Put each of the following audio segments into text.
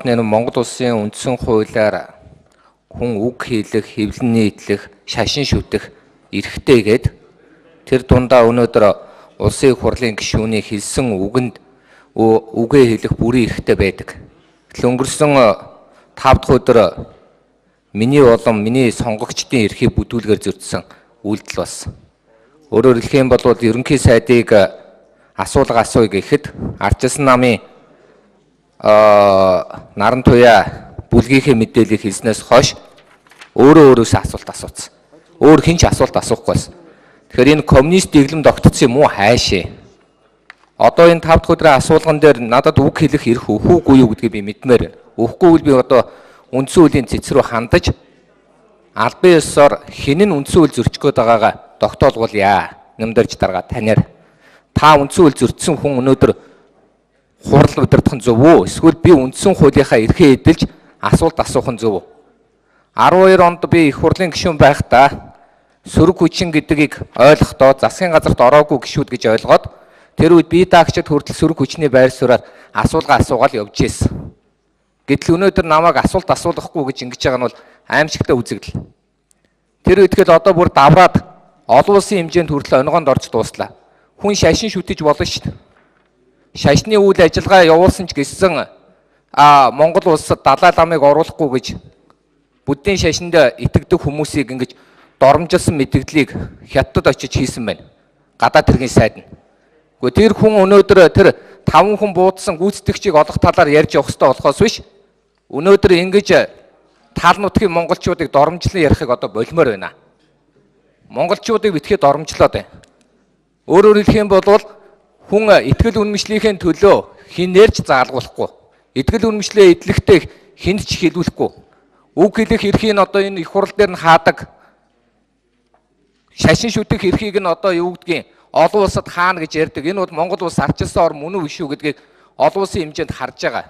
Энэ Монгол улсын үндсэн хуулиар хүн үг хэлэх, хэвлэн нийтлэх, шашин шүтэх эрхтэй гээд тэр дундаа өнөөдөр улсын их хурлын гишүүний хэлсэн үгэнд үгээ хэлэх бүрийн эрхтэй байдаг. Гэтэл өнгөрсөн 5 дахь өдөр миний болон миний сонгогчдын эрхийг бүдүүлгээр зөрчсөн үйлдэл болсон. Өөрөөр хэлэх юм бол ерөнхий сайдыг асуулга асууя гэхэд ардчилсан намын наран туяа бүлгийнхээ мэдээллийг хэлснээс хойш өөрөө өөрөөсөө асуулт асуусан. Өөр хэн ч асуулт асуухгүй байсан. Тэгэхээр энэ коммунист дэглэм тогтцсон юм уу хайшээ. Одоо энэ 5 дахь өдрийн асуулган дээр надад үг хэлэх эрх өгөх үгүй юу гэдгийг би мэдмээр байна. Өгөхгүй бол би одоо үндсэн хуулийн цэц рүү хандаж албан ёсоор хэн нь үндсэн хууль зөрчих гээд байгаагаа тогтоолгуулъя. Нэмдэрч дарга танаар. Та үндсэн хууль зөрчсөн хүн өнөөдөр хурал удирдах нь зөв үү? Эсвэл би үндсэн хуулийнхаа эрхээ эдэлж асуулт асуух нь зөв үү? 12 онд би их хурлын гишүүн байхдаа сөрөг хүчин гэдгийг ойлгохдоо засгийн газарт ороогүй гишүүд гэж ойлгоод тэр үед бие даагчид хүртэл сөрөг хүчний байр сууриар асуулга асуугаал явж ирсэн. Гэтэл өнөөдөр намайг асуулт асуулгахгүй гэж ингэж байгаа нь бол аимшигтай үзэгдэл. Тэр үедгэл одоо бүр давраад олон улсын хэмжээнд хүртэл онгоонд орж дууслаа. Хүн шашин шүтэж болно шүү дээ. Шашны үйл ажиллагаа явуулсан ч гэсэн Монгол улсад Далай ламыг оруулахгүй гэж буддийн шашинд итгэдэг хүмүүсийг ингэж доромжилсан мэдгдлийг хятадд очиж хийсэн байна. Гадаад хэргийн сайд нь. Гэхдээ тэр хүн өнөөдөр тэр 5 хүн буудсан гүйцэтгэгчийг олох талаар ярьж явах хэрэгтэй болохоос биш өнөөдөр ингэж тал нутгийн монголчуудыг доромжлон ярихыг одоо болмоор байна. Монголчуудыг битгий доромжлоод байна. Өөрөөр хэлэх юм бол хүн итгэл үнэмшлийнхээ төлөө хинээр ч заалгуулахгүй. Итгэл үнэмшлээ эдлэхдээ хүнд ч хэлүүлэхгүй. Үг хэлэх эрхийг нь одоо энэ их хурал дээр нь хаадаг. Шашин шүтэх эрхийг нь одоо юу гэдгийг олон улсад хаана гэж ярьдаг. Энэ бол Монгол улс ардчилсан орн мөн үү биш үү гэдгийг олон улсын хэмжээнд харж байгаа.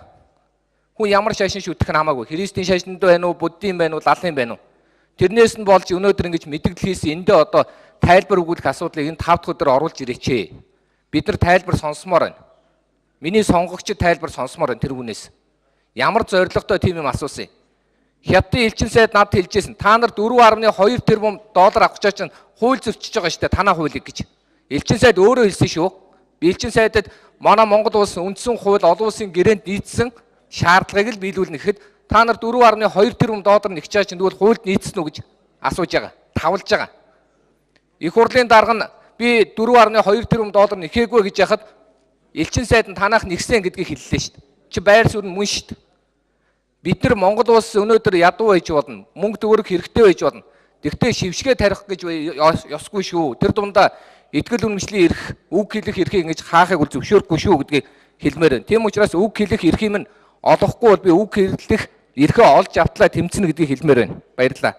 Хүн ямар шашин шүтэх нь хамаагүй. Христийн шашинд байна уу, буддийн байна уу, лалын байна уу? Тэрнээс нь болж өнөөдөр ингэж мэдгдэл хийсэн эндээ одоо тайлбар өгүүлэх асуудлыг энэ 5 дахь өдөр оруулж ирээч. Бид нар тайлбар сонсомоор байна. Миний сонгогчид тайлбар сонсомоор байна тэр хүнээс. Ямар зорилготой тийм юм асуусан юм. Хятадын элчин сайд надад хэлжсэн. Та нар 4.2 тэрбум доллар авах гэж чинь хууль зөрчиж байгаа шүү дээ. Танаа хуулийг гэж. Элчин сайд өөрөө хэлсэн шүү. Би элчин сайдад манай Монгол улс үндсэн хууль олон улсын гэрээнд нийцсэн шаардлагыг л биелүүлнэ гэхэд та нар 4.2 тэрбум доллар нэгчээ чинь тэгвэл хуульд нийцсэн үү гэж асууж байгаа. Тавлж байгаа. Их хурлын дарга нь би 4.2 тэрбум доллар нэхээгүй гэж яхад элчин сайд нь танах нэгсэн гэдгийг хэллээ шүү дээ. Чи байр суурь нь мөн шүү дээ. Бид нар Монгол улс өнөөдөр ядуу байж болно. Мөнгө төгрөг хэрэгтэй байж болно. Тэгтээ шившгээ тарих гэж ёсгүй шүү. Тэр дундаа итгэл үнэмшлийн эрх, үг хэлэх эрхийг ингэж хаахыг бол зөвшөөрөхгүй шүү гэдгийг хэлмээр байна. Тийм учраас үг хэлэх эрхийг нь олохгүй бол би үг хэлэх эрхээ олж автлаа тэмцэнэ гэдгийг хэлмээр байна. Баярлалаа.